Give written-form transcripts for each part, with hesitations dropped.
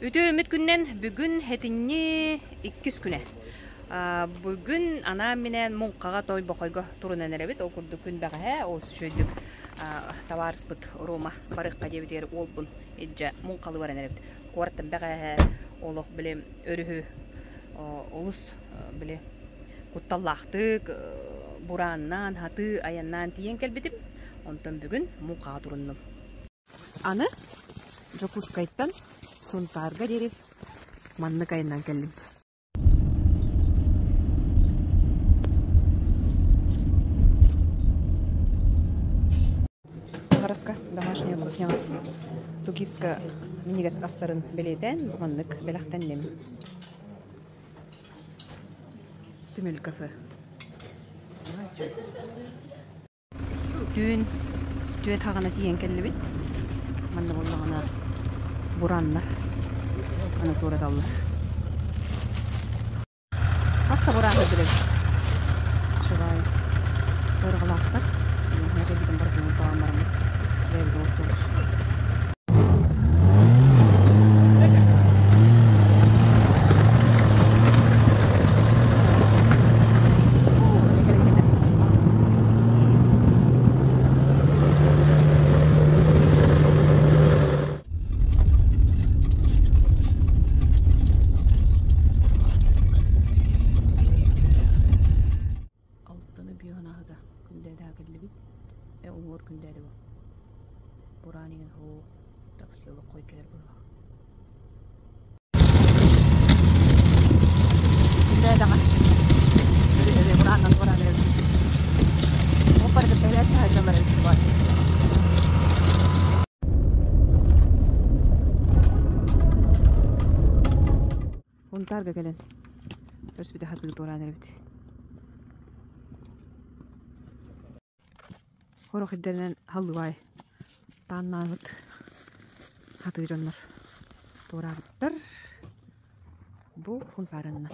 Үтүө үмүт күннэн бүгүн хэтинни иккис күнэ. Бүгүн анаан-минээн муҥхаҕа Тойбохойго турунан эрэбит. Ол курдук күн бэҕэһээ ол үчүгэйдик табаарыспыт Рома барыахха диэбитигэр уолбун илдьэ муҥхалыы баран эрэбит. Куораттан бэҕэһээ олох били өрүһү олус били кутталлаахтык бурааннаан, хатыы айаннаан тиийэн кэлбитим. Онтон бүгүн муҥхаҕа туруннум. Аны Дьокуускайтан Сунтаарга диэри маннык айаннаан кэллим. Хараска домашняя кухняҕа тугиска минньигэс астарын бэлиэтээн бу маннык бэлэхтэнним. Түмэл кафе. Түүн түөрт хаҕана тиийэн кэллибит. Манна буоллаҕына бураннар аны туораталлар. Хас да бураан көрдүлэр. Чубай ыарҕалаахтар. Кэлбитин барытын таҕан бараммыт. Бэйэбит олорсубут. Алтаны бүөһүн аһыга күндээдэ кэллибит. Э уҥуор күндээдэ бу. Бураан иҥин һуу такси олох кэлэр быһыылаах. Хунтаарга кэлэн өрүспүтэ хатыы туораан эрэбит. Хорох ирдэринэн халлыбай тааннаабыт хатыы дьоннор туораабыттар. Бу Хунтаараннан.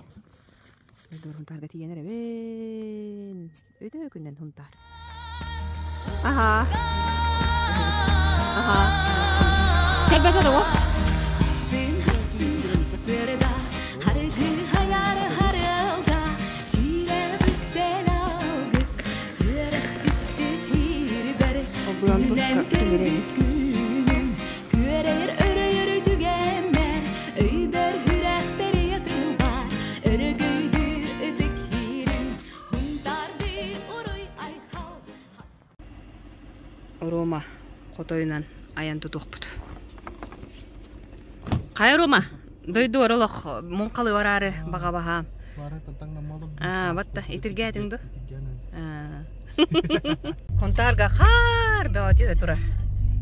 Дойдубар Хунтаарга тиийэн эрэбин. Үтүө күнүнэн Хунтаар. Аха. Аха. Кэлбэтэ да Күөрэр өрөйөр түгэммэр, өйбөр хүрэх тылбар, өрөгөйдүүр ытык иирим, хунтардыы уруй айхал. Рома хотойунан айан тутуохпут. Хайа Рома, дойду олох муҥхалы бараары баҕа баһаам. Аа, батта, итиргээтиҥ ду? Хунтаарга хаар бөҕө турар.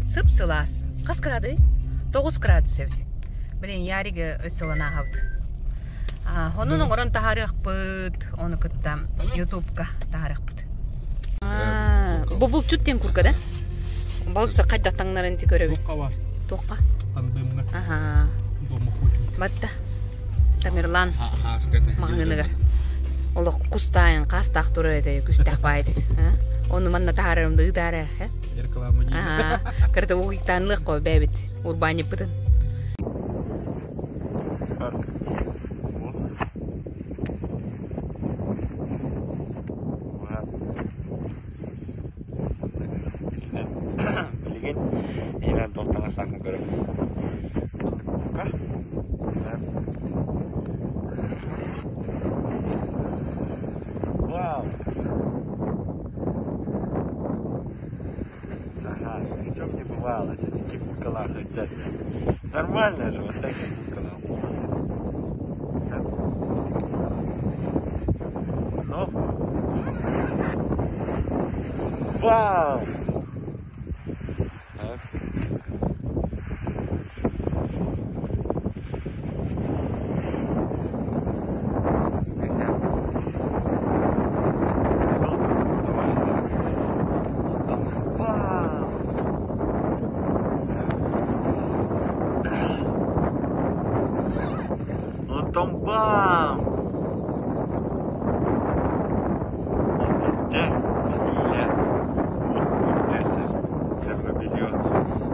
Сып-сылаас. Хас градуй? 9 градус эбит. Блин, Ярик өссө ылан ааһабыт. Онун оҥорон таһаарыахпыт, ону кытта Ютубка таһаарыахпыт. Бу булчут диэн курга да? Балыкса хайдах таҥнарын ти көрөбүт. Туохха бар? Туохха? Тандымҥа. Аха. Домохотник. Батта. Тамерлан маҕаһыыныгар олох кустаайын хаастаах турар этэ күстээх баайды ону манна таһаарарым да ыытаара Реклама кырата угуйтаанлыах го бэбит урбаанньыппытын Билигин ийэм туох таҥастаахпын көрөбүн. Кука. Вау! Ага, в чем не бывало, это такие куркалах хотят. Нормально же, вот такие куркалах. Ну? Вау! Так. Оттон бам! Оттон дьэ, илэ уот Землебелье.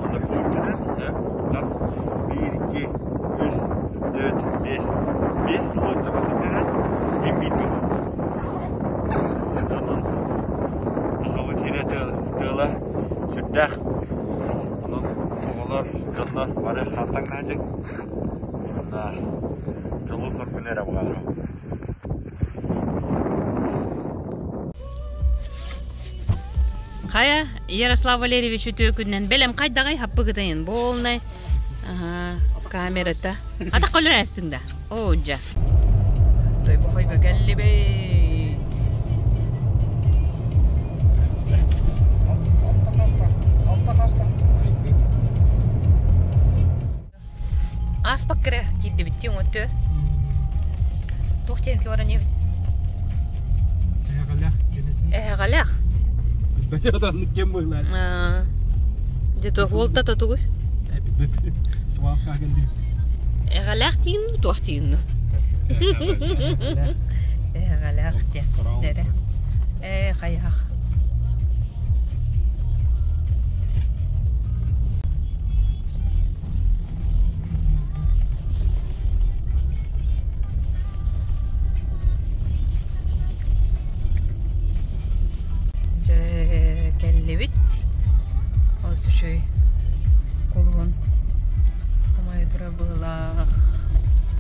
Онно көрдүнэн, хас биир, икки, үс, слойтага сылдьыһан имбиир көҥүл. Онон сахабыт сирэ тыала сүрдээх. Онон оҕолор, дьоннор бары хантан наадьыҥ. Уонна дьолу-соргуну эрэ баҕарабын. Хайа, Ярослав Валерьевич үтүө күнүнэн бэлэм хайдаҕай хаппыгытайын буолнай камерата. Ата колер астың да. Оо, дьа. Тойбохойго кэллибит. Ааспакка эрэ киирдибит дии оҥоттөр. Туох диэн баран иһэбит? Эһэҕэлэх Эһэҕэлэх. Билбэт оннук кем быһыылаах. Где-то уолта тотугуй. Свалка кэллибит. Эҕэлээх диин дуу, туох диин дуу? Эһэҕэлээх диэн. Дэрэ. Ээ, хайах. Дьэ, кэллибит. Олус үчүгэй кулуһун умайа турар быһыылаах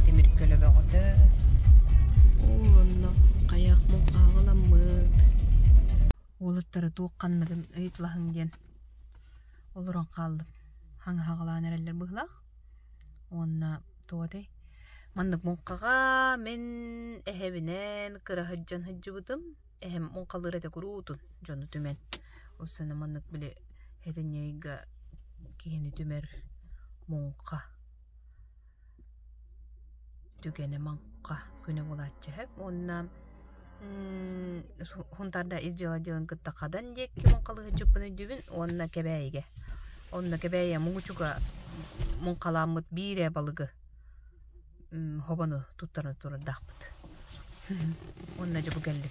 тимир көлө бөҕөтө. Онно хайах муҥхаҕаламмыт. Уолаттары туох ханныгын ыйыталаһыҥ диэн олорон хааллым. Хаҥаһаҕалаан эрэллэр быһыылаах. Уонна туох этэй? Маннык муҥхаҕа мин эһэбинэн кыра сылдьан сылдьыбытым. Эһэм муҥхалыыр этэ куруутун дьону түмэн. Ол сана маннык били сэтинньи ыйга киһини түмэр муҥха түгэнэ маҥха күнэ буолааччы сөп уонна Хунтаарда ис дьыала отделын кытта Хадан диэки муҥхалыһыччыппын өйдүүбүн уонна Кэбээйигэ. Онно Кэбээйи Муҥучуга муҥхалааммыт биир ээ балыгы хобону туттаран турардаахпыт. Уонна дьэ бу кэллим.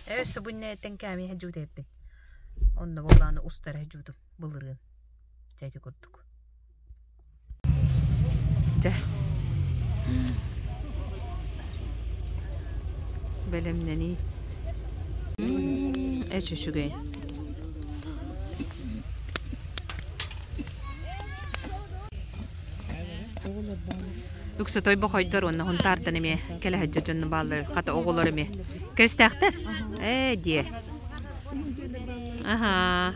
Ээ өссө бу иннэ кээмий сылдьыбыт эбиппин. Онно буоллаҕына устара сылдьыбытым былырыын. Дьэ ити курдук. Дьэ. Бэлэмнэнии. Эч үчүгэй. Үксэ тойбохойдор уонна Хунтаартан эмиэ кэлэ сылдьар дьонно бааллар. Хата оҕолор эмиэ. Кэристээхтэр? Ээ диэ. Аһаа.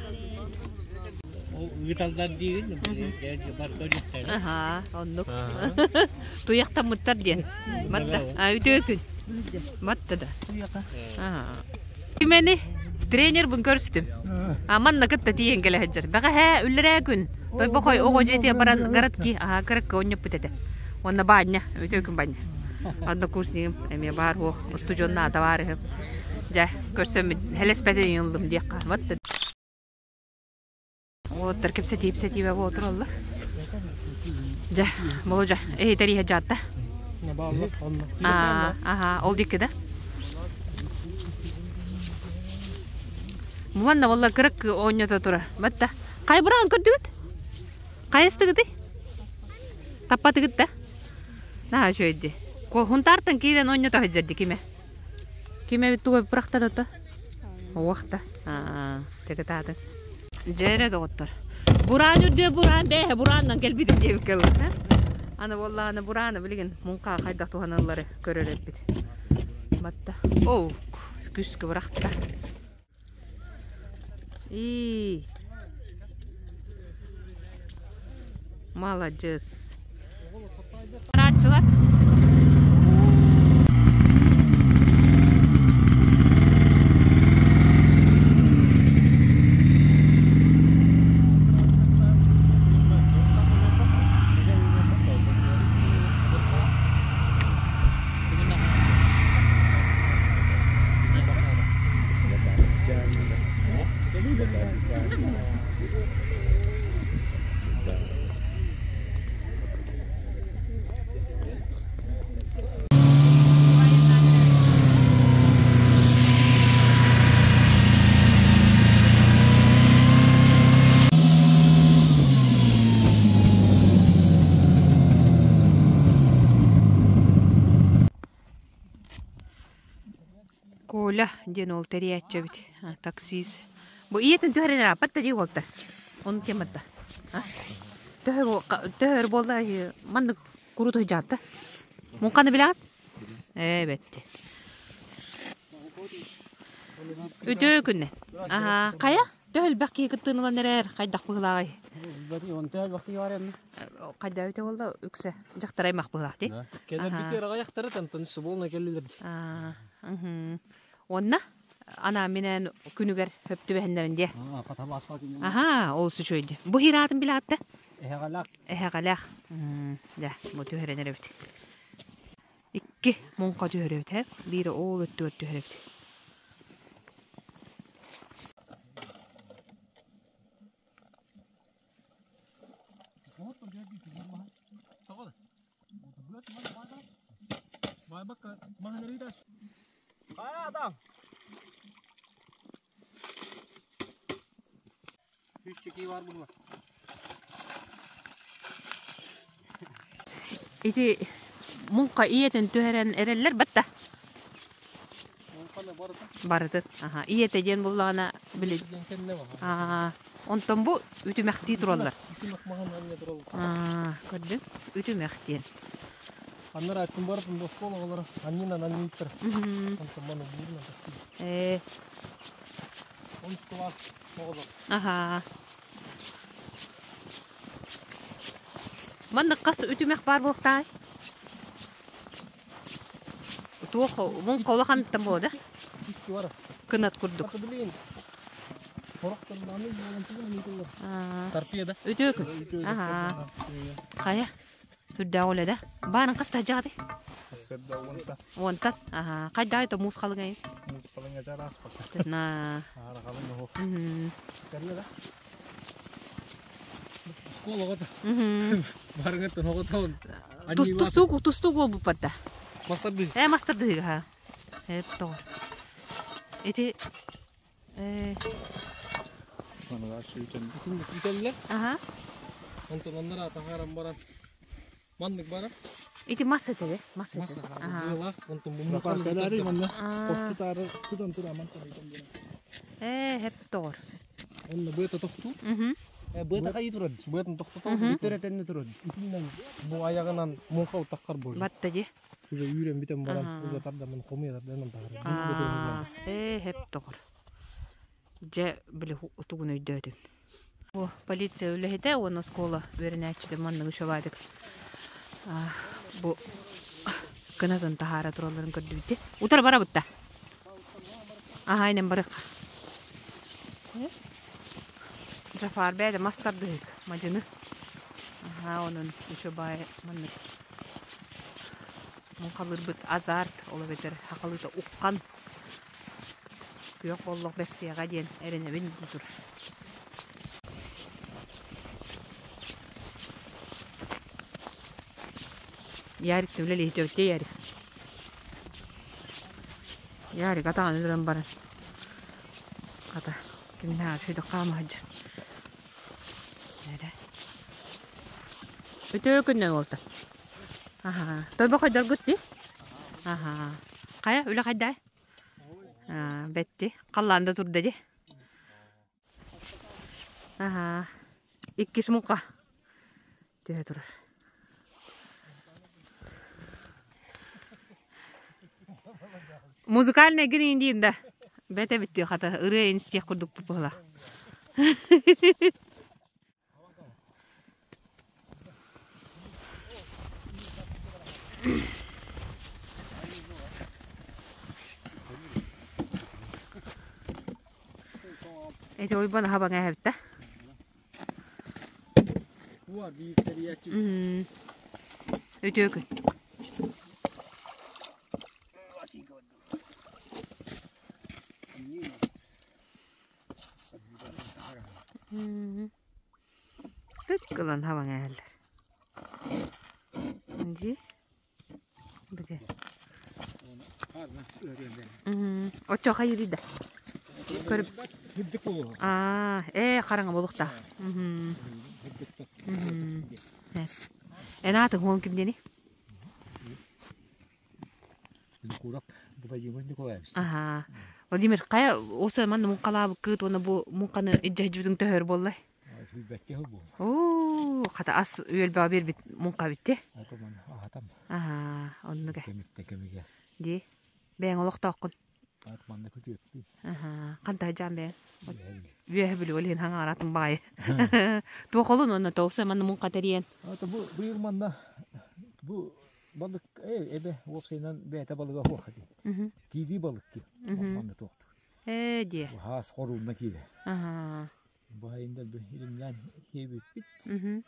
Ыыталлар диигин, Аһаа, оннук. Туйахтаммыттар диэн. Матта. А, үтүө күн. Матта да. Аһаа. Түмэни тренербин көрүстүм. А манна кытта тиийэн кэлэ сылдьар. Бэҕэһээ үллэрээ күн Тойбохой оҕо дьиэтигэр баран городки аһаа кыракка оонньоппут этэ. Уонна баанньа, үтүө күн баанньа. Однокурснигым эмиэ баар уох устудьуоннаа табаарыһым. Дьэ, көрсөммүт хэлэспэтин ыллым диэххэ. Вот Уолаттар кэпсэтии-ипсэтиибэ буола тураллар. Дьэ, Болодьа, эһитэр иһэ дьаатта. Аха, ол диэки да. Манна болла кырак оонньото турар. Батта. Хай быраҕан көрдүгүт? Хайастыгытый? Таппатыгыт да? Наһаа үчүгэйди. Хунтаартан киирэн оонньото сылдьар киме? Ким эбит тугу бырахтан ото? Уохта. Текетаатын. Дьээрэ доҕоттор. Бураан үрдүө бураан бээһэ бурааннан кэлбитим диэбиккэ ылла. Аны буоллаҕына бурааны билигин муҥхаа хайдах туһаналлары көрөр эбит. Батта. Оу, күскэ бырахта. И. Маладьыс. Барааччылар. Коля диэн ол тэрийээччи эбит, таксист. Бу ийэтин түһэрин ырааппат да дии буолта. Ону тематта. Төһө буолла маннык курут ыһдьаатта. Муҥханы билэҕит? Ээ бэтти. Үтүө күннэ. Аха, хайа? Төһө элбэх киһи кыттыын ылан эрэр, хайдах быһыылааҕый? Хайда эбитэ буолла үксэ дьахтар аймах быһыылаах дии. Кэлэрбитигэр аҕыйахтара тантан субуолна кэллилэр дии. Уонна анаа минээн күнүгэр хөп түбэһиннэрин дии. Аха, ол үчүгэй. Бу хираатын билэҕитте? Эһэҕэлээх. Эһэҕэлээх. Дьэ, бу түһэрэн эрэбит. Икки муҥха түһэребит, һэ? Биирэ ол өттүгэр түһэребит. Ити муҥха ийэтин түһэрэн эрэллэр батта. Барытын. Аха. Ийэтэ диэн буллаҕына били. Аа, онтон бу үтүмэхтии тураллар. Аа, көрдүҥ? Үтүмэх диэн. Аннар аттым барытын оскуола оҕолоро анньынан анньыыттар. Онтон маны буурунан Ээ. Он класс оҕолор. Аха. Маннык хас үтүмэх баар буолуохтааҕый? Туох муҥха улаханыттан буолла да? Икки бар. Кынат курдук. Блин. Торпеда. Үтүө күн. Аха. Хайа? Түрдээх үлэ да. Баарын хас таһдьаҕатай? Сырда уонта. Уонтан. Аха. Хайдаҕай то муус халыҥай? Муус халыҥа чараас бака. На. Аара халыҥ оһох. Оскуола оҕото. Барыҥыттан оҕотоҕун. Тустуук тустуук буолбуппар да. Мастардыы. Э мастардыыга ха. Э тоҕор. Ити э Үтэллэр. Аха. Онтон аннара таһааран баран маннык барар. Ити мас этэ мас Мас этэ. быалаах онтон Бу манна хосту таары тутан тураман Э хеп тоҕор. Онно быата тохтуу. Быата хайы турар. Быатын тохтотон. Бүтөр этенне турар. Итиннэн бу аяҕынан муҥха утаххар боже. Батта ди. Уже үүрэн бүтэн баран уже тардамын хомуйа тарданан таһар. Э хеп тоҕор. Дьэ били утугун өйдөөтүм. Бу полиция үлэһитэ уонна оскуола үөрэнээччитэ манныгы шобаатык бу кынатын таһаара туралларын көрдүбүт. Утар барабытта. Аха инэн барык. Жафар бэйдэ мас тардыһык мадьыны. Аха онон үчүбай маннык муҥхалыырбыт азарт ол эбэтэр хахалыыта уххан күөх боллох бэрсиэҕэ диэн эрэнэбин дии турар. Ярик үлэлиһитэ Ярик. Ярик атаҕын өлөрөн баран. Хата, кимнээх үчүгэй хаама сылдьар. Эрэ. Үтүө күннэн буолта. Аха. Тойбо хойдоргут дии? Аха. Хайа, үлэ хайдай? Аа, бэтти. Халлаан да турда дии. Аха. Иккис муҥха түһэ турар. Музыкальный грин диин да. Бэтэ бүттү хата ырыа инстиэх курдук быһыла. Эти ойбон аха баҥа эбитте. Үтүө күн. Тык ылан хабаҥ эһэллэр. Дии. Бите. Оччо хайырыйда. Көрүп. Аа, э хараҥа болуқта. Эн аатыҥ хуон ким диэни? Владимир Николаевич. Аха. Владимир, хайа осы манна муҥхалаабыккыт уонна бу муҥханы илдьэ сылдьыбытыҥ төһөр буоллай? Сүүрбэччэ сыл буолла. Оо, хата ас үөлбэҕэ биэрбит муҥха эбит Ото маны аһатам. Аха, оннук э. Кэмиттэн кэмигэр. Дии. Бэйэҥ олохтооххун. Ат манна күтүөппүн. Аха, ханта дьаан бэйэҥ? Үөһэ Бүлүү ол иһин хаҥараатын баайы. Туох олун уонна тоҕус манна муҥха тэрийэн. Ото бу быйыл манна бу Балык э, эбэ уопсайынан бэйэтэ балыга суох ити. Киирии балык ки. Манна туохтур. Ээ диэ. Хаас хоруунна киирэ. Аhaa. Баайында илимнээн хиэбиппит.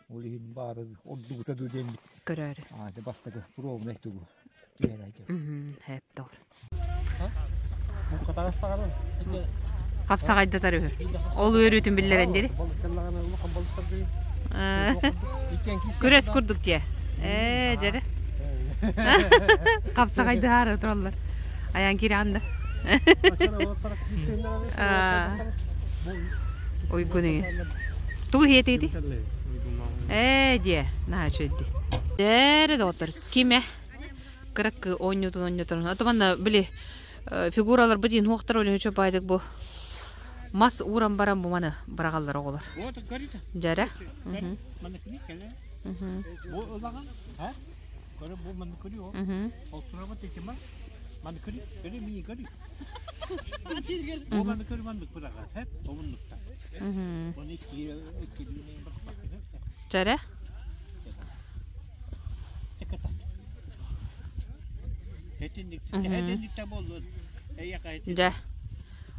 Ол иһин баары ордубута дуу диэммит. Көрөөрү. Аа, дьэ бастакы пробный тугу түһэрээччи. Хэп тоҕор. Бу хатаастаҕына Хапсаҕайдатар үһү. Ол үөрүүтүн биллэрэн дири. Күрэс курдук диэ. Ээ, дьэрэ. Хапсаҕайдыһаары тураллар. Айан киирэн да. Уйгун Тугу иһиэтигити? Ээ, диэ, наһаа үчүгэй Дээрэ доҕоттор, кимэ? Кыракы оонньуутун оонньоторун. А то манна били фигураларбыт иһин хуохтар олүһүчө баайдык бу мас ууран баран бу маны быраҕаллар оҕолор. Дьэрэ. Дьэрэ. Дьэ.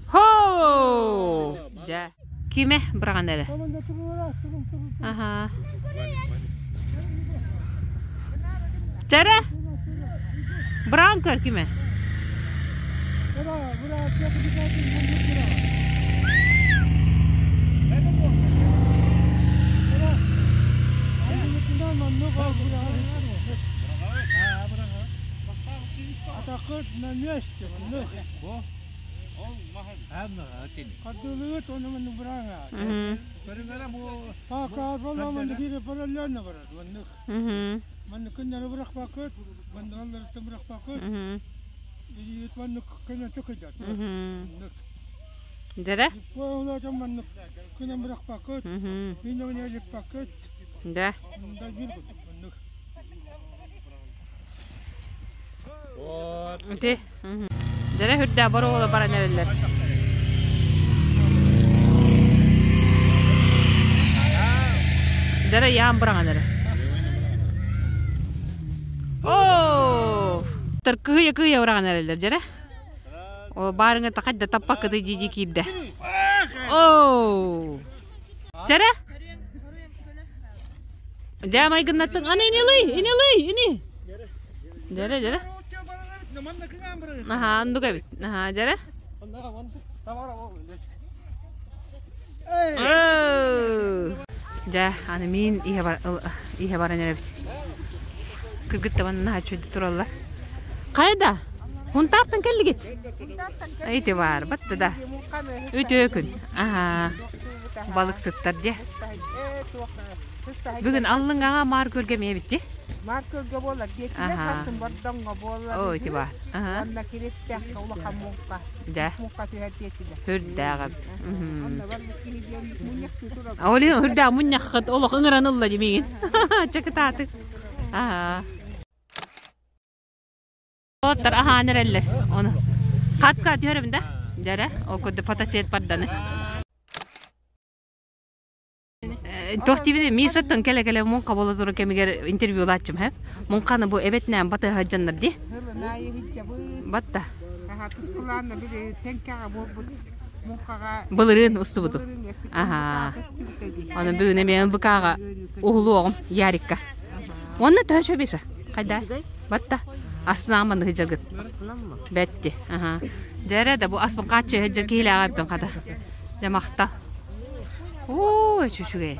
Хоо! Дьэ. Киме быраҕан эрэ? Аха. Чэрэ? Быраҕан көр киме? Атакыт на месте, маннык. Хардылыгыт оны маннык быраҥа. Пака маннык кире параллельно барар маннык. Маннык күннэри бырахпакыт, манныгалларыттан бырахпакыт. Илиит маннык көнө төкөйдөт. Маннык. Дэрэ? Олорон маннык күнэн бырахпакыт, күнэн элиппакыт. Да. Да биир курдук маннык. Ити. Дэрэ хүрдэ боруола баран эрэллэр. Дэрэ яам быраҥан эрэ. Оо! Тар кыһыйа-кыһыйа быраҕан эрэллэр дьэрэ. О, баарыҥа тахайда таппаккыты дии-дии киирдэ. Оо! Чэрэ? Дьэ майгыннаттыҥ. Аны инилый, инилый, ини. Дьэрэ, дьэрэ. Аха, оннук эбит. Аха, дьэрэ. Дьэ, аны мин иһэ бар иһэ баран эрэбит. Кыргыттабан наһаа үчүгэй тураллар. Хайда? Хунтаартан кэллигит? Ити баар, батта да. Үтүө күн. Аха. Балыксыттар дьэ. Бүгүн аллыҥаҕа маар көргө эмиэ эбит дии. Маар көргө буолар диэтилэр, хасын бордоҥҥо буолар. Оо, ити баар. Аха. Уонна киристээххэ улахан муҥха. Дьэ. Муҥха түһэр диэтилэр. Үрдээх эбит. Онно барбыт киһи диэн мунньахтыы турабыт. Ол иһин үрдээх мунньаххыт олох ыҥыран ылла дии миигин. Чакытаатык. Аа. Оттар аһаан эрэллэр. Ону. Хацка түһэребин да? Дьэрэ, ол курдук фотосет барданы. Туох диибин Мишаттан кэлэ-кэлэ муҥха буола турар кэмигэр интервьюлааччым һэ. Муҥханы бу эбэтинээн батыһа сылдьаннар дии. Батта. Былырыын устубутум. Аһаа. Аны бүгүн эмиэ ЛБК-ҕа уһулуоҕум Ярикка. Уонна төһө үчүгэй Миша? Хайда? Батта. Астынаҕын маннык сылдьаргыт. Бэтти. Аһаа. Дьэ эрэ да бу аспын хааччыйа сылдьар киһилээҕэ эппин хата. Дьэ махтал. Оо, үчүгэй.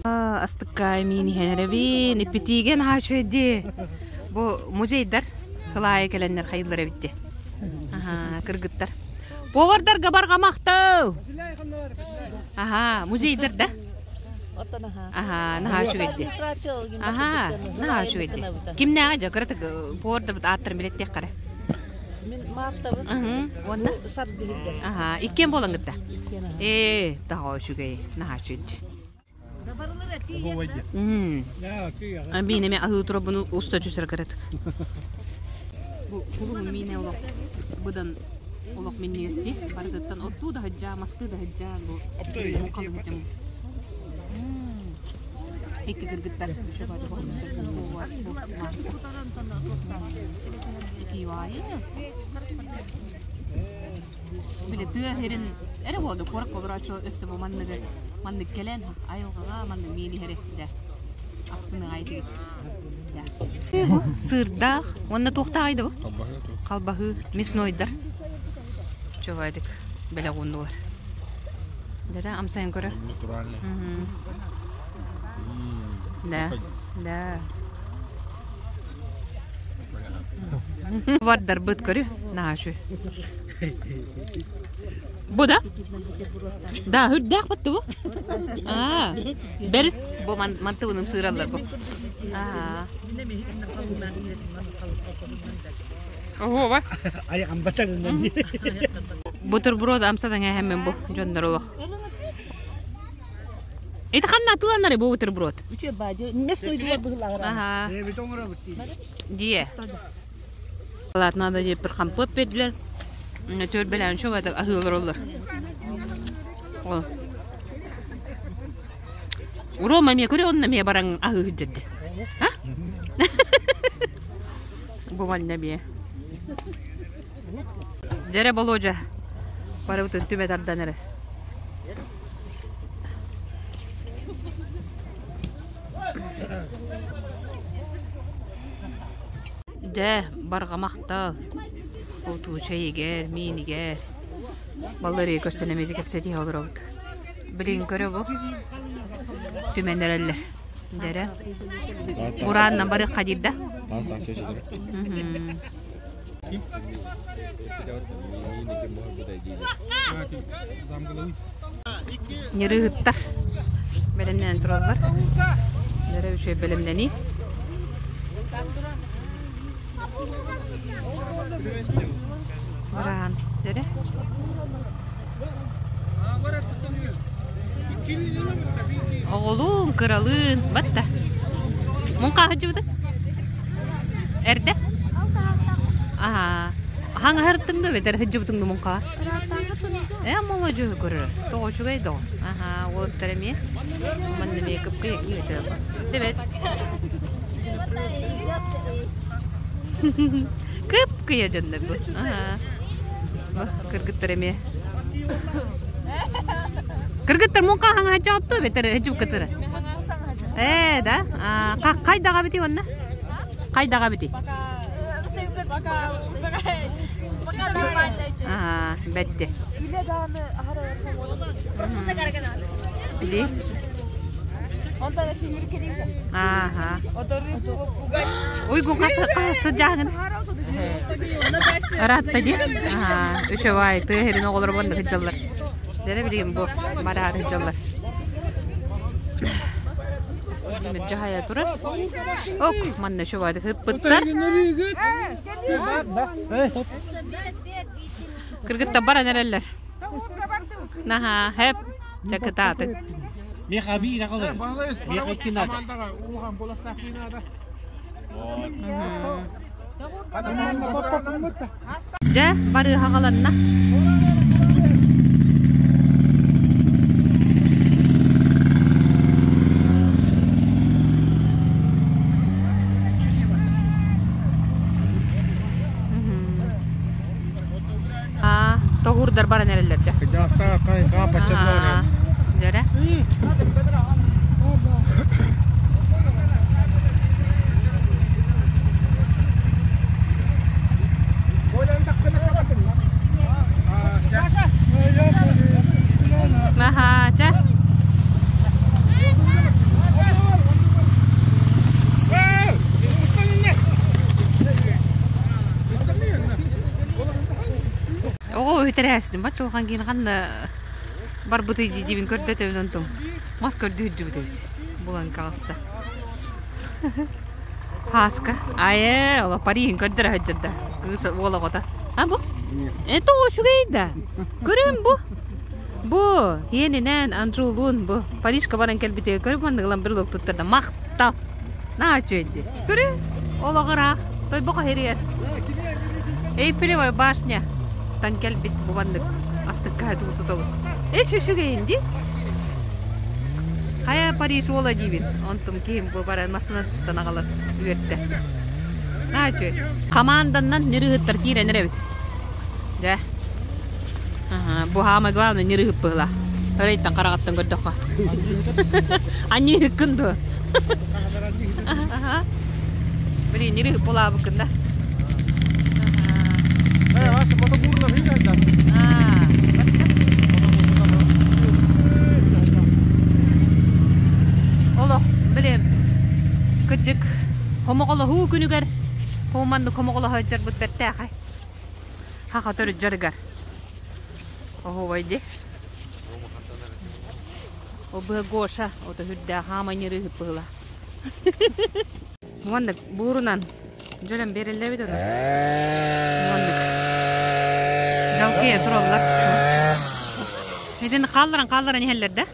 Астыкка миин иһэн эрэбин, иппитиигэ наһаа үчүгэй дии. Бу музейдар кылаайы кэлэннэр хайыллар эбит дии. Аха, кыргыттар. Повардарга барҕа махтал! Аха, музейдар да? Аха, наһаа үчүгэй дии. Аха, наһаа үчүгэй дии. Кимнээҕэ дьэ, кыратык повардарбыт ааттарын билэттиэххэ эрэ. Мин Мартабын. Уонна? Саргыһыгар. Аха, иккиэн буолан кытта. Ээ, таҕа үчүгэй, наһаа үчүгэй. Мин эме аһыы турабын уста түсэр кыратык. Бу кулуһун миинэ олох быдан олох минньигэсти. Барытыттан оттуу да сылдьаа, мастыы да сылдьаа бу муҥханы сылдьам. Икки кыргыттар Били тыа сирин эрэ буолду куоракка олорооччу өссө бу манныгы маннык кэлэн айылҕаҕа маннык миин иһэри дэ астыныаҕа итигит сыырдаах уонна туохтааҕый да бу халбаһыы мяснойдар чувайдык бэлэх ууннулар дара амсайын көрөр Натуральный. Да, да. Бардарбыт көрү, наһаа Бу да? Да, үрдээх бытты бу. Аа, бэрис бу мантыбыным сыыраллар бу. Аа. Ого, Айаҕым батарынан. Бутерброд амсадан эһэммин бу дьоннор олох. Ити ханна атыыланар бу бутерброд? Үчү баадьы. Мес нойдугар быһылаҕар. Аха. Эбит оҥоробут дии. Дие. Алаат надо диэп бір хампыап бердилер. Төр бэлээн шо бата аһыылар оллар. Ол. Рома эмиэ көрө онно эмиэ баран аһыы сылдьарды. А? Бу манна эмиэ. Дьэрэ Болуодьа барыбытын түмэ тардан эрэ. Дьэ, барҕа махтал. Отууча игэр, миинигэр. Балларыйа көрсөн эмиэ кэпсэтиһэ олоробут. Билигин көрө бу. Түмэн эрэллэр. Дэрэ. Бурааннан барыахха диир да? Ньырыыһыттар бэлэмнэнэн тураллар. Дэрэ үчүгэй бэлэмнэнии. Бараан дэрэ. Оҕолуун, кыралыын, батта. Муҥха сылдьыбытыҥ? Эрдэ? Аа, хаҥаһыртыҥ да эбэтэр сылдьыбытыҥ да муҥхаҕа? Ээ, молодьуһу көрөр. Тоҕо үчүгэй доҕо. Аһаа, уолаттар эмиэ. Манна эмиэ кыпкый Эбэт. Кып-кыйа дьоннор бу. Аһаа. Кыргыттар эмиэ. Кыргыттар муҥха хаҥаһачча отту эбэтэр дьуккатыра. Ээ, да? Хайдаҕа бити онна? Хайдаҕа бити? Аа, бэтти. Били? Ааха. Уйгун сыдьааһын. Ыраатта дии. Үчүгэй, тыа сирин оҕолоро манна сылдьаллар. Дэрэ билигин бу бараары сылдьаллар. Дьаһайа турар. Ок, манна үчүгэйдик ыппыттар. Кыргыттар баран эрэллэр. Наһаа, хэп, чакытааты. Миэхэ биир аҕалар. Миэхэ икки наада. Дьэ, барыаха аҕаланна. Аа, тоһуурдар баран эрэллэр дьэ. Дьэрэ. Наһаа, чэ. Оҕо үтэрээстим, баччулхан киин ханна барбытый дии көрдөтөбүн онтум. Мас көрдүү үрдүбүт эбит. Булан каҕыста. Һааска. Айэ, ола Париһын көрдөрө сылдьар да. Кыыс уол оҕото. А бу? Это үчүгэй да. Көрүм бу. Бу иэнинэн Анжулуун бу Парижка баран кэлбитигэр көрүм маннык ылан брелок туттарда. Махтал. Наһаа үчүгэйди. Көрү олоҕураах Тойбохо иһиригэр. Эйфелевая башня тан кэлбит бу маннык астыкка тутабыт. Эч үчүгэйин дии. Хайа Париж уола диибин. Онтум киһим бу баран массыынаттан аҕалан үөртэ. Наһаа үчүгэй. Команданнан ньырыһыттар киирэн эрэбит. Дьэ. Бу самое главное ньырыһыт быһыла. Ырыйтан хараҕыттан көрдөххө. Анньыһыккын дуо? Блин, ньырыһыт булаабыккын да. Олох, блин, кырдьык, хомоҕолоһуу күнүгэр Хоманнык хомоҕолоһо дьарбыт бэртээхэй. Хаха төрүт дьарыгар. Оһуобай ди. Ол быһа Гоша, ото хүрдээх хаамай ньырыыһыт быһыла. Уоннык буурунан дьөлөн бериллэбит ону. Уоннык. Жалкыйа тураллар. Итини хаалларан хаалларан иһэллэр да?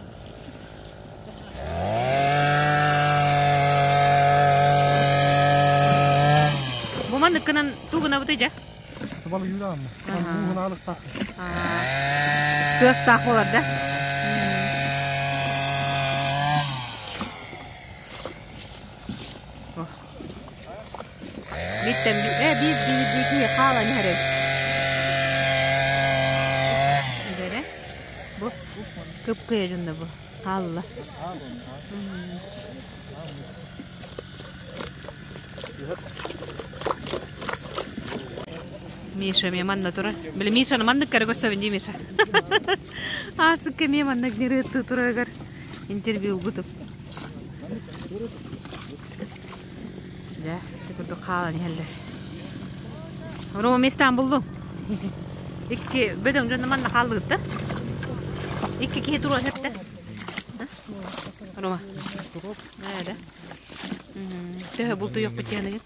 Бу манныккынан тугунабыты дьэ? Тыастаах буолар да? Биттен биир биир киһи хаалан иһэр Бу кып-кыйа дьонно бу. Хаалла. Миша эмиэ манна турар. Били Мишаны маннык көрө көрсөбүн дии Миша. Аасыкка эмиэ маннык нырыыттыы турарыгар интервью ылбытым. Дьэ, ити курдук хаалан иһэллэр. Рома местан буллуҥ. Икки бөдөҥ дьоно манна хааллыгыт да? Икки киһи туруон сөп да? Рома. Да. Төһө бултуйуохпут диэныгын?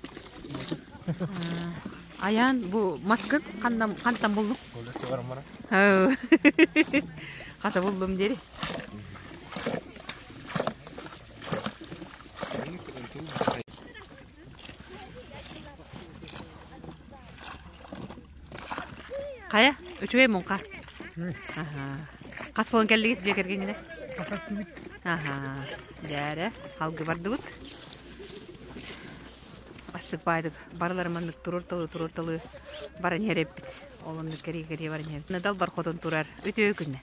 Аян бу маскын ханнан хантан буллуң? Хата буллум дири. Хайа, үчүгэй муҥха. Хас буолан кэллигит дьиэ кэргэҥҥэ? Аха, дьээрэ, халгы бардыбыт. Астык баайдык барылары маннык турур-талы турур-талы баран иһэр эппит. Ол оннук кэрии-кэрии баран иһэр. Далбар хотун турар. Үтүө күннэ.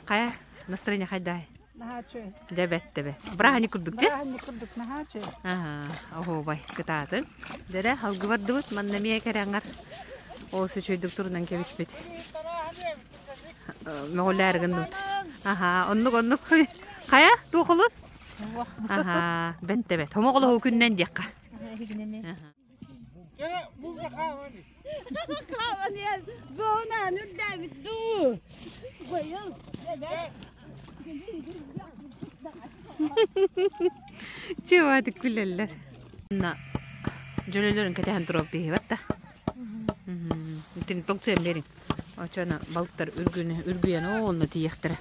Хайа, настроение хайдай? Наһаа үчүгэй. Дьэбэт тэбэ. Бырааһынньык курдук дьэ? Бырааһынньык курдук наһаа үчүгэй. Аһаа, оһуобай кытаатын. Дэрэ, алгы бардыбыт, манна эмиэ кэрэҥҥэр олус үчүгэйдик турунан кэбиспит. Мөҕүллээри гынныбыт. Аһаа, оннук оннук. Хайа, туохулун? Аһаа, бэн тэбэ. Томоҕолоһуу күннэн диэххэ. Чего күлэллэр. Дьөлөлөрүн кэтэһэн туруох биһибэт да. Итин тоҥсуйан бериҥ. Очона балыктар үргүнү үргүйэн онно тиийэхтэрэ.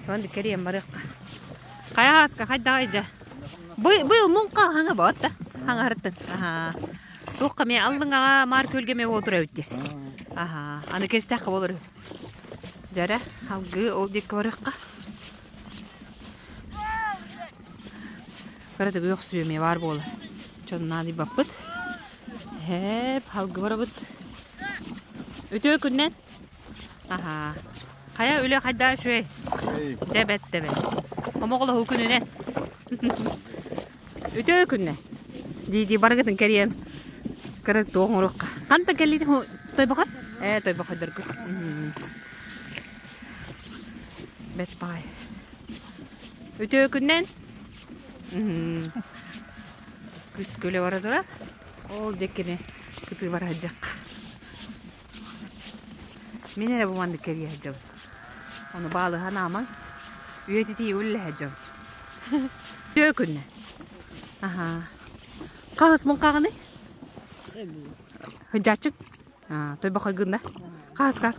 Онно кэриэн барыахха. Хайа ааска хайдаҕай дьэ? Быйыл муҥха хаҥа боотта. Хаҥаһыртын. Аһаа. Туохха эмиэ аллыҥаҕа маар күөлгэ эмиэ буола турар эбит дии. Аһаа. Аны кэстэххэ буолар үһү. Дьэрэ, алгыы ол диэки барыахха. Кыратык үөхсүү эмиэ баар буолар. Дьон наадыйбаппыт. Эп, алгы барабыт. Үтүө күннэн. Аһаа. Хайа үлэ хайдаа үчүгэй? Дэбэт дэбэт. Омоҕолоһуу күнүнэн. Үтүө күннэн. Дии-дии барыгытын кэрийэн кыра туох оҥоруохха. Хантан кэллиит Тойбохой? Ээ, Тойбохойдоргут. Бэт баай. Үтүө күннэн. Күс күлэ бара тура. Ол дьэккини кытыы бара сылдьахха. Мин эрэ бу маннык кэрийэ сылдьабын. Ону баалыһан аамаҥ. Үйэтитии үллэһэ сылдьабын. Үтүө күннэ. Аха. Хаһыс муҥхаҕыный? Хыдьааччык. А, той бахайгынна. Хаһыс хаһыс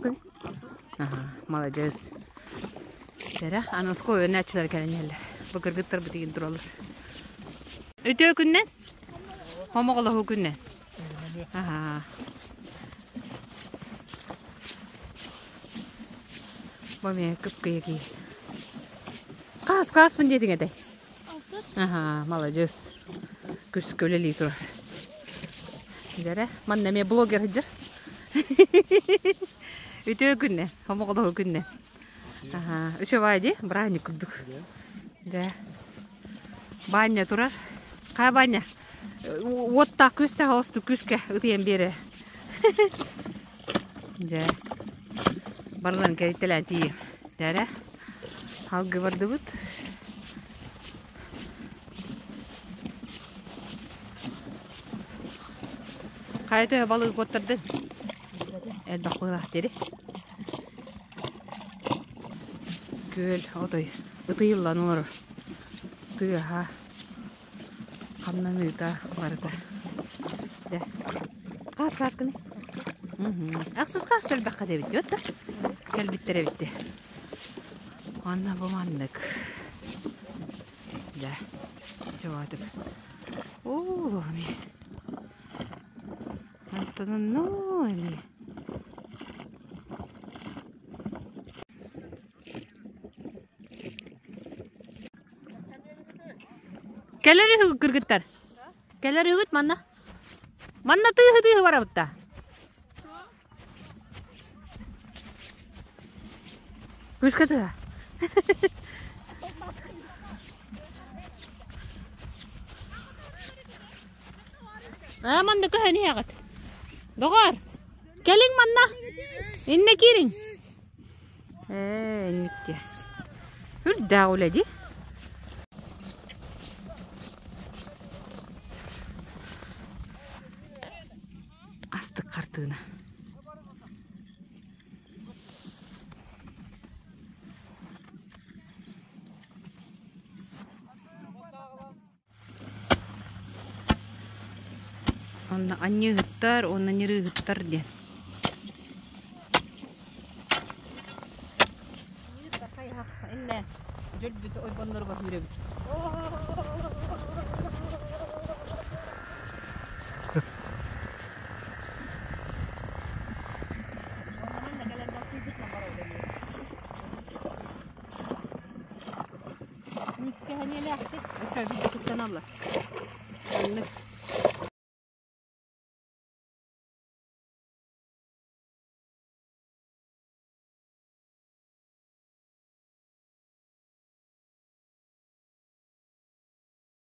Аха, молодец. Дэрэ, аны оскуола үөрэнээччилэр кэлэн иһэллэр. Бу кыргыттар бытыгын тураллар. Үтүө күннэн. Хомоҕолоһуу күннэн. Аха. Бу эмиэ кып-кыйа киһи. Хаас хааспын диэтиҥ этэй? Аха, маладьыас. Күскэ үлэлии турар. Дэрэ, манна эмиэ блогер сылдьар. Үтүө күннэ, хомоҕолоһуу күннэ. Аха, үчүгэй дии, бырааһынньык курдук. Дэ. Баанньа турар. Хайа баанньа? Уоттаах күстээх оосту күскэ ытыйан биэрэ. Дьэ, барыларын кэрийтэлээн тиийиэм. Дээрэ, алгы бардыбыт. Хайа төһө балыгы куоттардын? Элбэх быһыылаах диэри. Күөл отой ытыйыллан олорор. Тыаһа Хамнаныыта барыта. Дэ. Хаас хаас гыны. Ахсыс хаас элбэххэ диэбит диэт да. Кэлбиттэр эбит дии. Уонна бу маннык. Дэ. Чугатык. Оо, ми. Антон ну эми. Кэлэр үһү кыргыттар. Кэлэр үһүгүт манна. Манна тыыһы-тыыһы барабыт да. Күскэ тыа. Аа, манна көһөн иһэҕит. Доҕор, кэлиҥ манна. Иннэ киириҥ. Ээ, инникке. Үрдээх үлэ дии. Астык хартыына. Онно анньыыһыттар уонна ньырыыһыттар диэн. Иннэ дьөлбүт ойбонноруга күүрэбит. Күүскэһэниэлээхтик өчөөбүт туттаналлар. Оннук.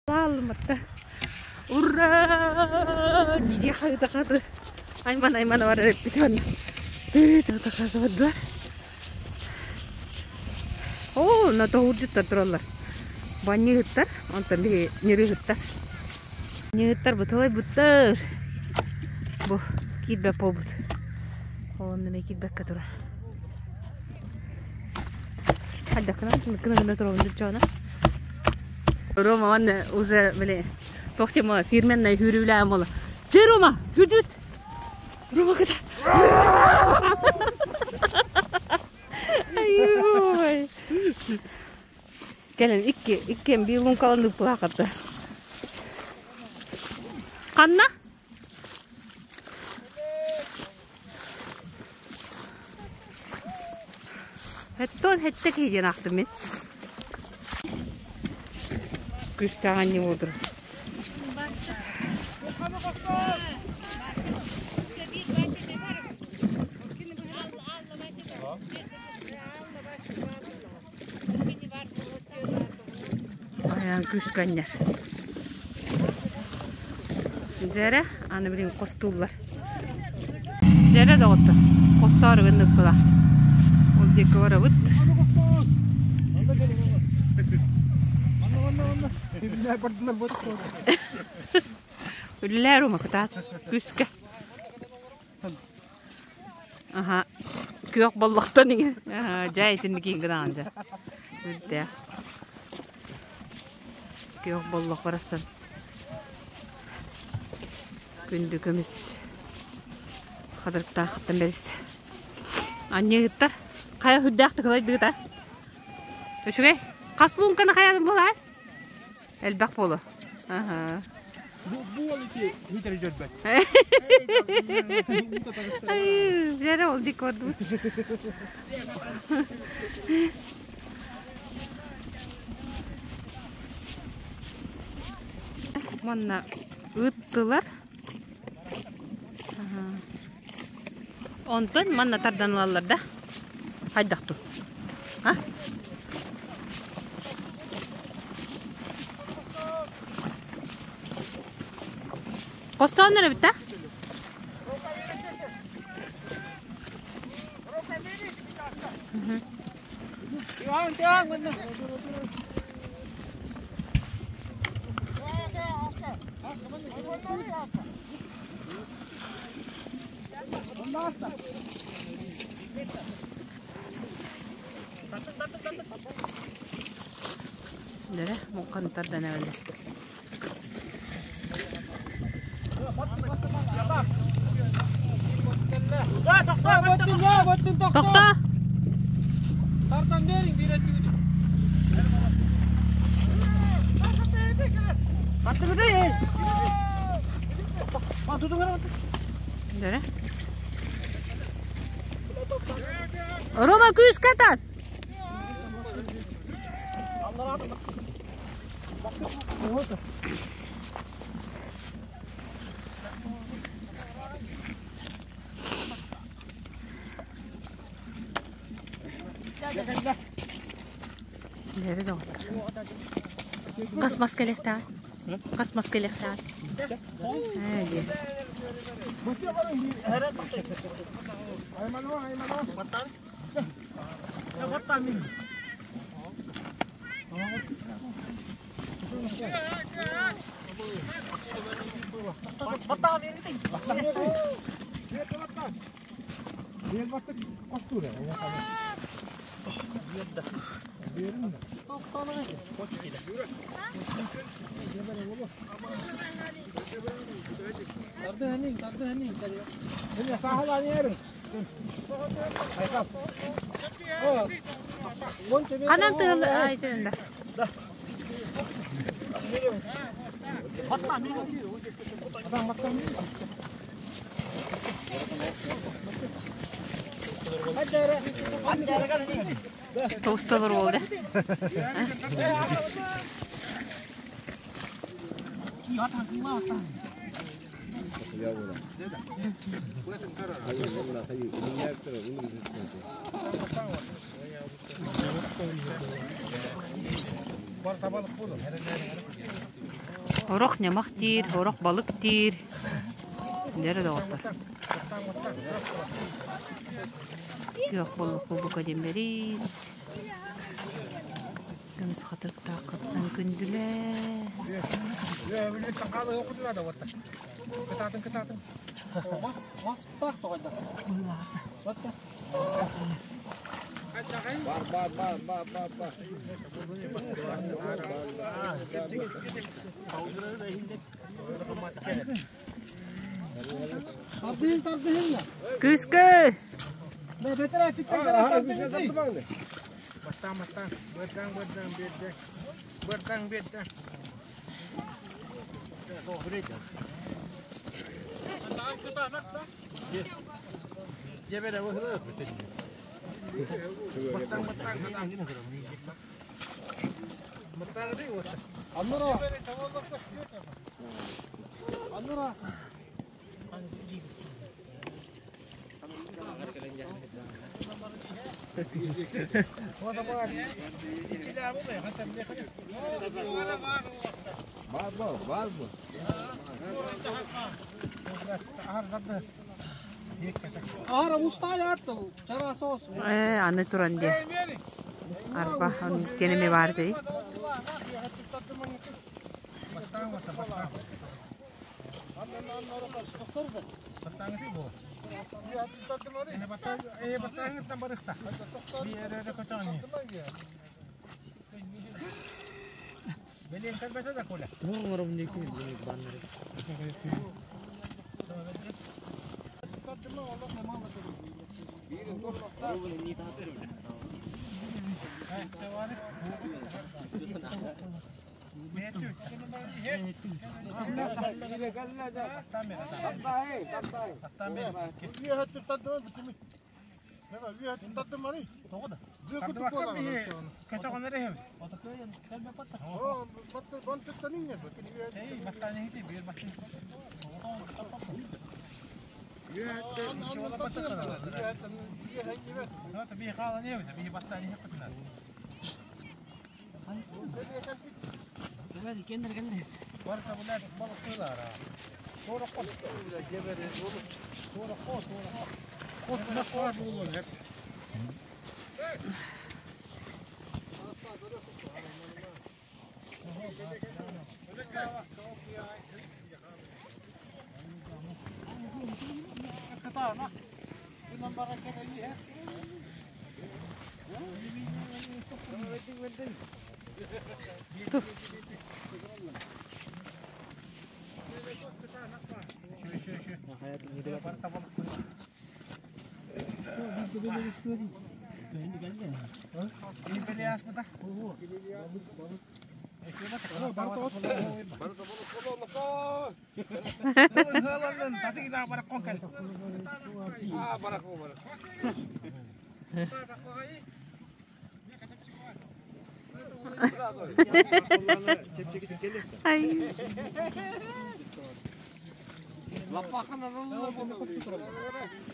Алыматта. Ура! Диди хайда хаты. Айман айман бар эппит онно. Тыы хаты бардылар. Оо, на тоһуурдьуттар тураллар. Банньыыһыттар, онтон биһи ньырыыһыттар. Ньыыһыттар бытылайбыттар. Бу киирбэт буолбут. Онно эмиэ киирбэккэ турар. Хайдаххына гына гына турабын дьоно. Рома уонна уже били туох тема фирменнай хүүрүүлээн буола. Чэ Рома, хүрдүт! Рома кыта. Ай, Кэлин икки иккиэн биир луҥкалан ыыппылаахата. Ханна? Хэттон хэттэ киһи диэн аахтым мин. Күстээх анньыы буолдур. Айаан күүскэ анньар. Дьэрэ, аны билин хостууллар. Дьэрэ доҕоттор, хостоору гынныппыла. Ол диэки барабыт. Үлэлээр ума кытаат күүскэ. Аха, күөх боллохтон иҥэ. Дьэ, итинник иҥ гынаҕын дьэ. Үрдээх. Күөх боллох барахсан. Күндү көмүс хатырыктаахыттан бэрис. Анньыыһыттар хайа үрдээх тыкылайдыгыта. Үчүгэй. Хас луҥканы хайатын буолаа? Элбэх буолу. Аха. Бу бу ол ити хитер дьөрбөт. Билэрэ ол дик көрдүм. Манна ыыттылар. Онтон манна тардан ылаллар да? Хайдах ту? А? Хостооннор эбит да? Дэрэ, муҥхан тардан эбэллэр. Тохтоо! Тардан бериң бир өтүгүнү. Дэрэ. Рома күүскэ тат! Дэрэ доҕоттор. Хас мас кэлиэхтээх? Хас мас кэлиэхтээх? Ээ диэ. Ханан тыал айтында? Тоғыз болды. Орох ньамах диир, орох балык диир. Дэрэ доҕоттор. Күөх боллох бука диэн бэрис. Көмүс хатырыктааххыттан күндүлэ. Күүскэ! Ээ, аны туран диэ. Арба, кэнэми баар дии.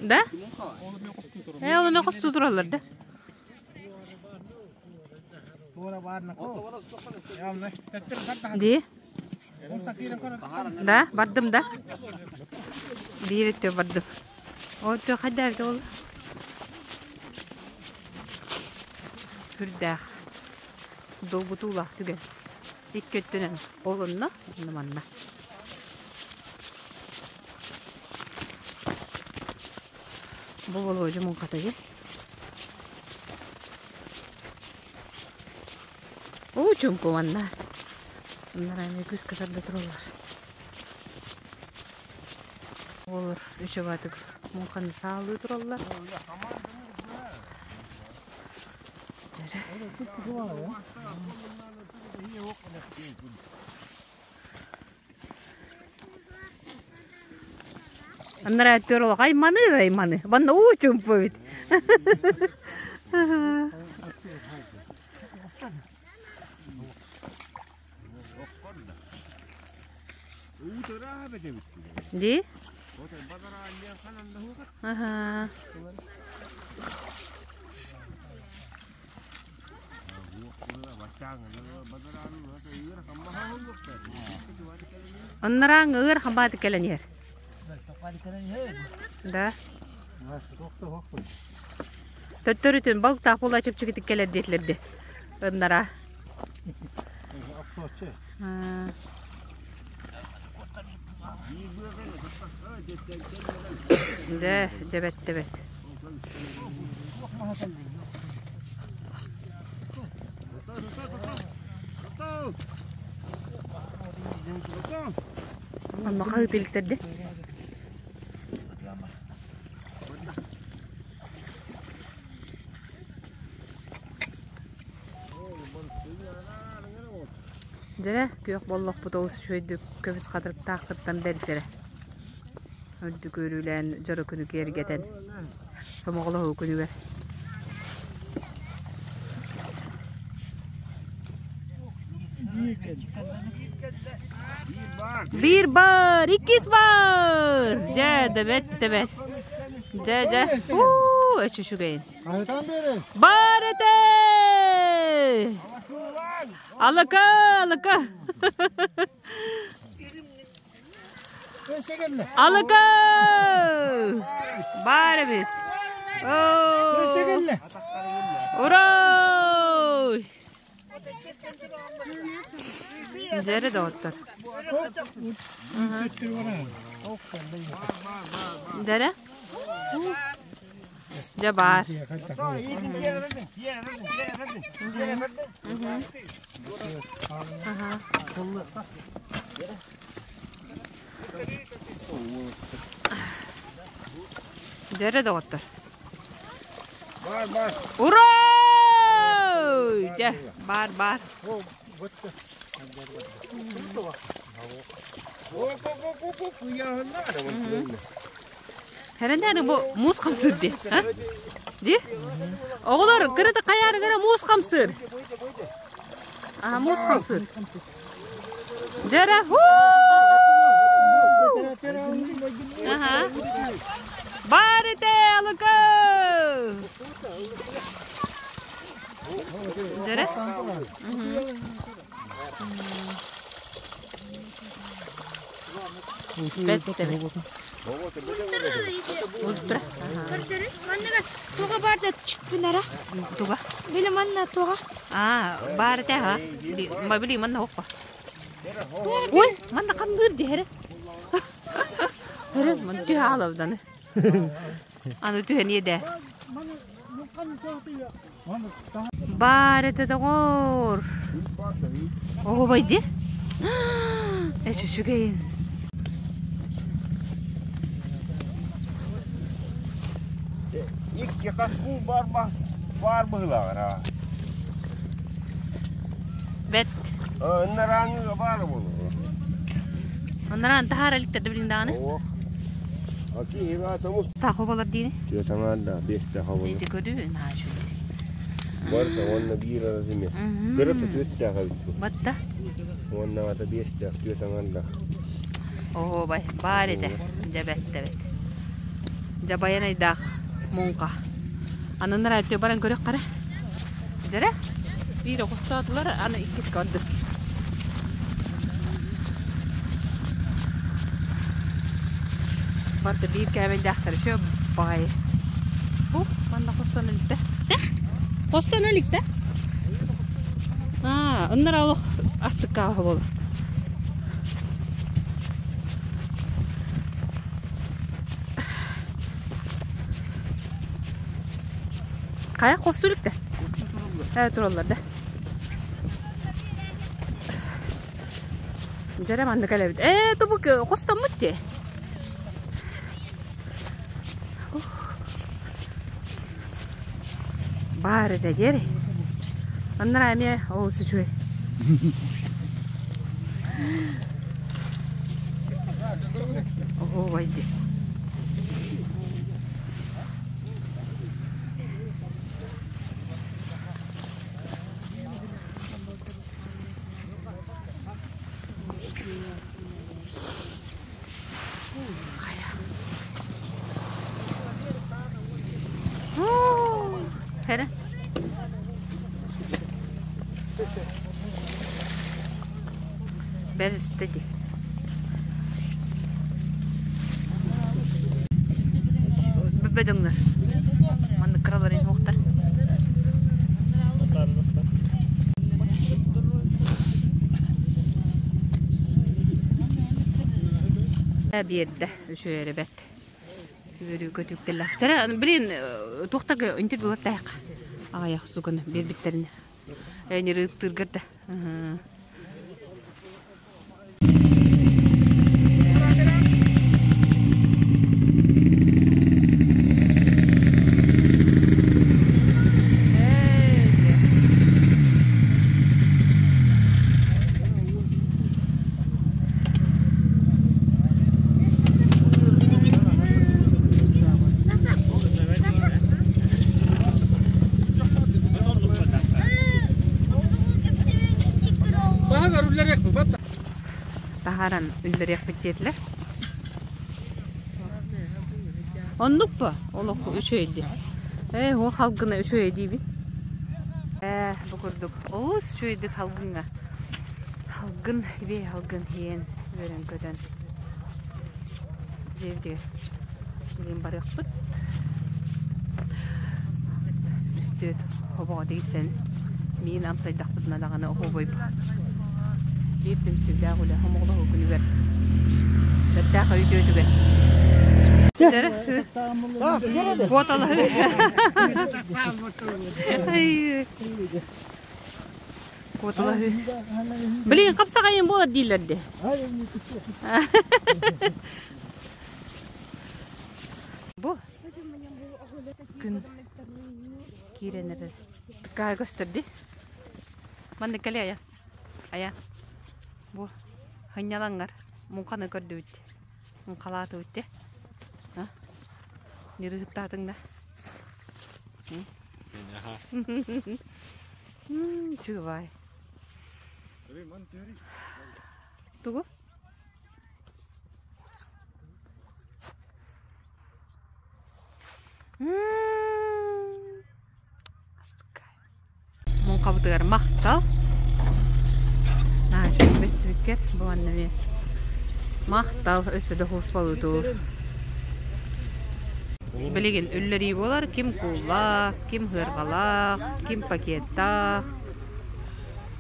Да? Ол эмэ хостуу тураллар да? Ди? Да, бардым да. Биир өттө бардым. О, хайда ол? Хүрдээх. Долгутуулаах түгэн. Икки өттүнэн ол онно, онно манна. Бу Володя муҥхатыгы. Уу чумпу манна. Оннор күс кытарда тураллар. Олор үчүгэтик муҥханы саалыы тураллар. Аннара төрөлөх айманы айманы. Банна уу чумпу бит. Ди? Ага. Оннораң ыр хамбааты кэлэн иһэр. Да. Төттөрүтүн балыктаах буола чэпчэкитик кэлэр диэтилэр Ыннара. Дэ, дьэбэт дебет. Онно хаһыт иликтэрди. Дьэрэ, күөх боллохпут олус үчүгэйдик көмүс хатырыктааххыттан бэрсэрэ. Үрдүк үөрүүлээн дьоро күнү киэргэтэн сомоҕолоһуу күнүгэр. Биир бар, иккис бар! Дьэ, дэбэт, дэбэт. Дьэ, дьэ. Уу, үчүгэйин. Бар этэ! Алака, алака! Алака! Бар эбит. Ура! Дьэрэ доҕоттор. Дьэрэ? Дьэ баар. Дьэрэ доҕоттор. Бар, бар. Ура! Дьэ, бар, бар. Хэрэнээр бу муус хамсыыр дии. Дии? Оҕолор кырата хайаарыгара муус хамсыыр. Аха муус хамсыыр. Дьэрэ Аха. Бар этэ алыка! Дьэрэ? Ультра. Манныга туга бар да чыккынара. Туга? Били манна туга. А, бар те ха. Ма били манна хоппа. Ой, манна камдыр дихере. Хере, ман түһэ алавданы. Аны түһэн иэдэ. Бар этэ доҕоор. Оһуобай дии. Эс үчүгэйин. Икки хас куул бар бар быһыылааҕар Бэт. Ыннарааңыга баар буолуо. Оннораан таһаар иликтэрде билин даҕаны. Таах болар диини. Түөтаҥаанда биэстээх болар. Ити көрүү наһаа үчүгэй. Барыта уонна биир арас эми. Кырата түөттээх эбит. Батта. Уонна ата биэстээх түөтаҥаандаах. Оо бай, баар этэ. Дьэ бэт бэт. Дьэ байанайдаах муҥха. Аныннар өттө баран көрөх қара. Дьэрэ, биир оҕустоотулар, аны иккис көрдүм. Барда биир кээмэйдээхтэр үчү баҕайы. Бу манна хостон иликтэ. Хостон иликтэ? Аа, ыннар олох астыкка буолар. Хайа хостуу иликтэ? Ээ тураллар да. Дьэрэ манна кэлэбит. Ээ тобук хостоммут дии. Баар этэ диэри. Аннара эмиэ олус үчүгэй. Оһуобай дии. Хайа. Хәрэ. Бэристе дии. Бөдөҥнөр. Маннык кыралар иһуохтар. Биэрдэ үчүгэй эрэ бэрт. Үөрүү көтүктэллэхтэрэ. Блин, туохтарга интервью тайық. Аҕыйах суганы биэрбиттэрин. Өнүрүттыргар да. Таһааран үллэриэхпит диэтилэр. Оннук ба? Олох үчүгэй дии. Ээ, ол халгына үчүгэй диибин. Ээ, бу курдук олус үчүгэйдик халгыҥҥа. Халгын, бээ халгын иһэн үөрэн-көтөн дьиэбитигэр билигин барыахпыт. Үстүөт хобоҕо тигсэн миин амсайдахпытына даҕаны оһуобайбыт. Биир түмсүүлээх үлэ хомоҕолоһуу күнүгэр бэртээхэй үтүө түгэн. Куоталаһыы. Куоталаһыы. Блин, хапсаҕайын буолар дииллэр дии. Бу күн киирэн эрэр. Тыккаа көстөр дии. Маннык кэлиэ айа. Айа. Бу хынньалаҥҥар муҥханы көрдүбүт. Муҥхалаатыбыт дии. Ньырыыһыттаатыҥ да. Чугай. Тугу? Муҥхабытыгар махтал. Наһаа үчүгэй бэссибиккэр бу манна эмиэ махтал өссө да хуспалыытуур. Билигин үллэрии буолар ким кууллаах, ким ыарҕалаах, ким пакеттаах.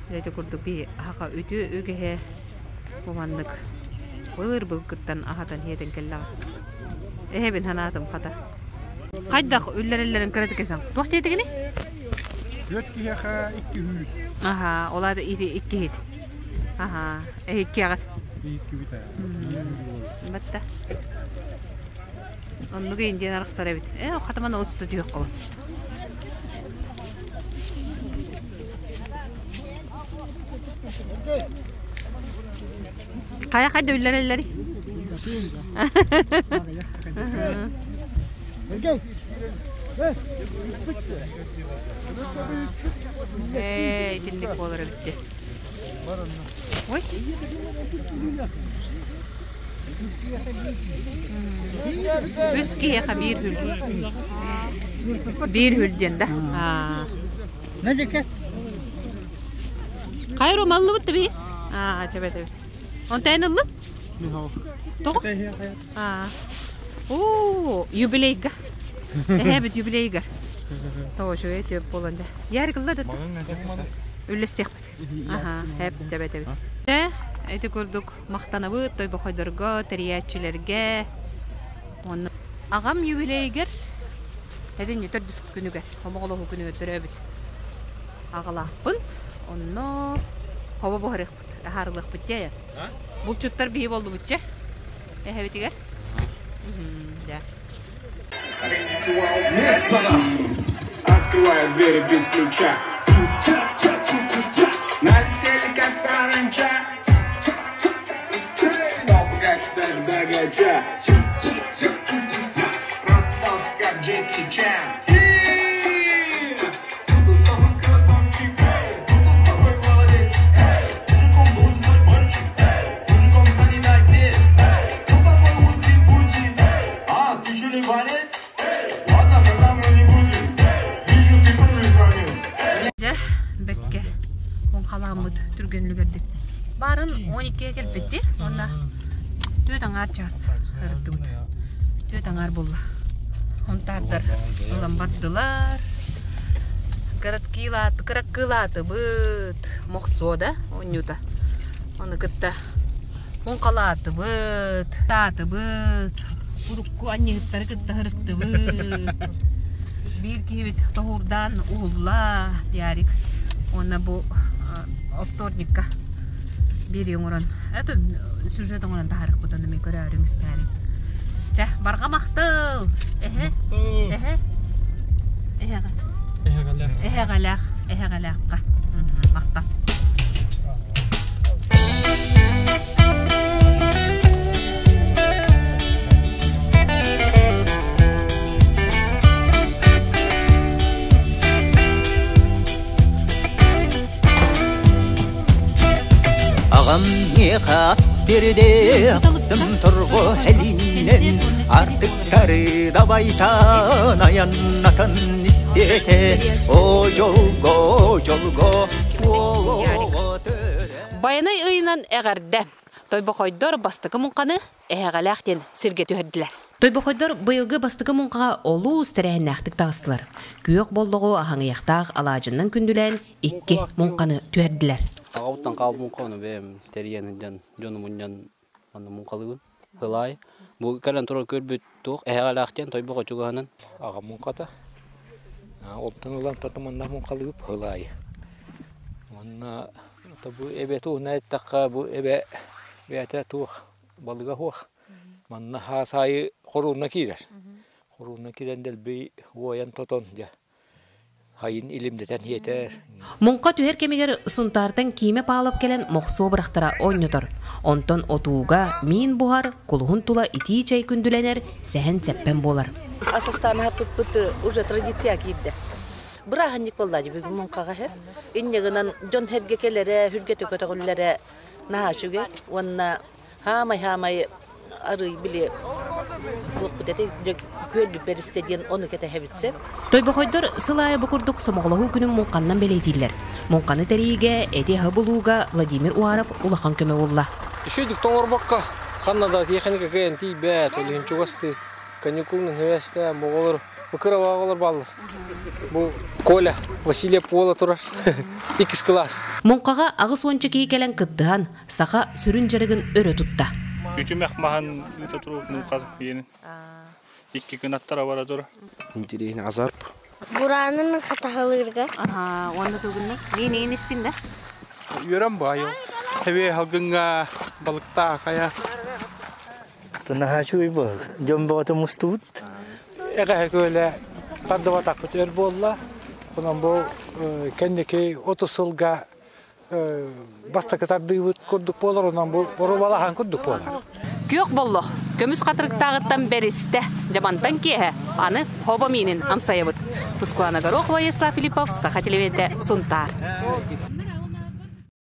Ити курдук биһи аһаха үтүө үгэһэ бу маннык былыр былыргыттан аһатан иһэтэн кэллэҕэ. Эһэбин санаатым хата. Хайдах үллэрэллэрин кыратык кэпсээн. Туох диэтигиний? Түөрт киһиэхэ икки үүт. Аха, ол аата ити икки иһит. Аха, иккиэҕит. Иккибит ээ. Батта. Оннук индиан арахсар эбит. Э, хатаман ол сута түһүөх холун. Хайа хайда үллэрэллэри? Ээ, итинник буолар эбит дии. Ой. Үс киһиэхэ биир хүл. Биир хүл диэн да. Хайыр умаллыбыт да би? Аа, чэбэ тэбит. Онтон ыллым? Тоҕо? Аа. Оо, юбилейга. Эһэбит юбилейгар. Тоҕо үчүгэй түөп буолан да. Ярик ылла да. Үллэстиэхпит. Аха, хэп тэбэ тэбит. Э, ити курдук махтанабыт тойбохойдорго, тэрийээччилэргэ. Онно аҕам юбилейгэр этинни төрдүс күнүгэр, хомоҕолоһуу күнүгэр төрөөбүт аҕалаахпын. Онно хобо буһарыахпыт, аһаарылыахпыт дьэ. Булчуттар биһи боллубут дьэ. Эһэбитигэр. Дьэ. Открываю двери без ключа. Налетели как саранча. Стал богаче даже богача. Раскидался как Джеки Чан. Тут такой красавчик, тут такой молодец. Мужиком будет свой мальчик, мужиком станет опять. Кто такой ути-пути? А, ты что не борец? Ладно, тогда мы не будем. Вижу, ты тоже самец. Дьэ, бэккэ муҥхалааммыт түргэн үлүгэрдик. Баарын 12-гэ кэлбит уонна түөрт аҥаар чаас ырыттыбыт. Түөрт аҥаар буолла. Хонтаардар ылан бардылар. Кыраккыылаатыбыт. Мохсуо да оонньуута. Ону кытта муҥхалаатыбыт, таатыбыт, урукку анньыһыттары кытта ырыттыбыт. Биир киһибит тоһуурдаан уһулла Ярик. Уонна бу вторникка биэрии оҥорон, это сюжет оҥорон таһаарыахпыт онно мин көрөөрүҥ истээриҥ. Чэ, барҕа махтал! Эһэ, эһэ, эһэҕэ. Эһэҕэлээх. Эһэҕэлээххэ. Махтал. Аҕам миэхэ перде ахсым торго элинен артыктары дабайтан аяннатан истете о жолго жолго Байанай ыйынан эҕэрдэ! Тойбохойдор бастакы муҥханы эһэҕэлээх диэн сиргэ түһэрдилэр. Тойбохойдор быйылгы бастакы муҥхаҕа олус тэрээһиннээхтик таҕыстылар. Күөх боллоҕу аһаҥыйахтаах алаадьыннан күндүлээн икки муҥханы түһэрдилэр. Аҕабыттан хаалбыт муҥханы бэйэм тэрийэн сылдьан дьону мунньан манна муҥхалыыбын. Ылаай. Бу кэлэн турар көрбүт туох эһэҕэлээх диэн Тойбохо чугаһынан. Аҕам муҥхата. Оттон ылан тото манна муҥхалыып һылаайы. Уонна бу эбэ туһунан эттэххэ бу эбэ бэйэтэ туох балыга суох. Манна хаас аайы хоруунна киирэр. Хоруунна киирэн дэлби уойан тотон дьэ хайын илимдэтэн иэтэр. Муҥха түһэр кэмигэр Сунтаартан Киимэ Павлов кэлэн мохсуо бырахтара оонньотор. Онтон отууга миин буһар, кулуһун тула итии чэй күндүлэнэр, сэһэн-сэппэн буолар. Асастаан аһаппыппыт уже традиция киирдэ. Бырааһынньык буолла дии бүгүн муҥхаҕа иһэр. Инньэ гынан дьон сэргэ кэлэрэ, сүргэтэ көтөҕүллэрэ наһаа үчүгэй уонна Хаамай-хаамай арыый били туохпут этэй күөлбүт бэристэ диэн ону кэтэһэбит сөп. Тойбохойдор сыл аайы бу курдук сомоҕолоһуу күнүн муҥханнан бэлиэтииллэр. Муҥханы тэрийиигэ, эти аһы булууга Владимир Уаров улахан көмө булла. Үчүгүйдүк тоҥорбокко ханна да тиэхиньикэ кыайан тиийбэт, ол иһин чугастыы каникулун хөвэстээн оҕолор кыра оҕолор бааллар. Бу Коля Васильев уола турар иккис кылаас. Муҥхаҕа 80 киһи кэлэн кыттыһан, саха сүрүн дьарыгын өрө тутта. Үтүмэх маһын ыыта турук муҥха диэн икки кынаттара бара тур. Интересный азарп. Буранын хатаһылыырга. Аха, уонна тугунна? Мин эйин истин да? Үөрэн баайыл. Хэве халгынга балыкта кая. Наһаа үчүгэй бу. Дьон бөҕөтө мустубут. Эҕэһэ көлө тардыбатахпыт өр буолла. Онон бу кэнники 30 сылга бастакы тардыыбыт курдук буолар, онон бу боруобалаһан курдук буолар. Күөх боллох көмүс хатырыктааҕыттан бэристэ. Дьабантан киэһэ аны хобо миинин амсайабыт. Тускулана Горохова, Ярослав Филиппов, Саха телевидениетэ, Сунтаар.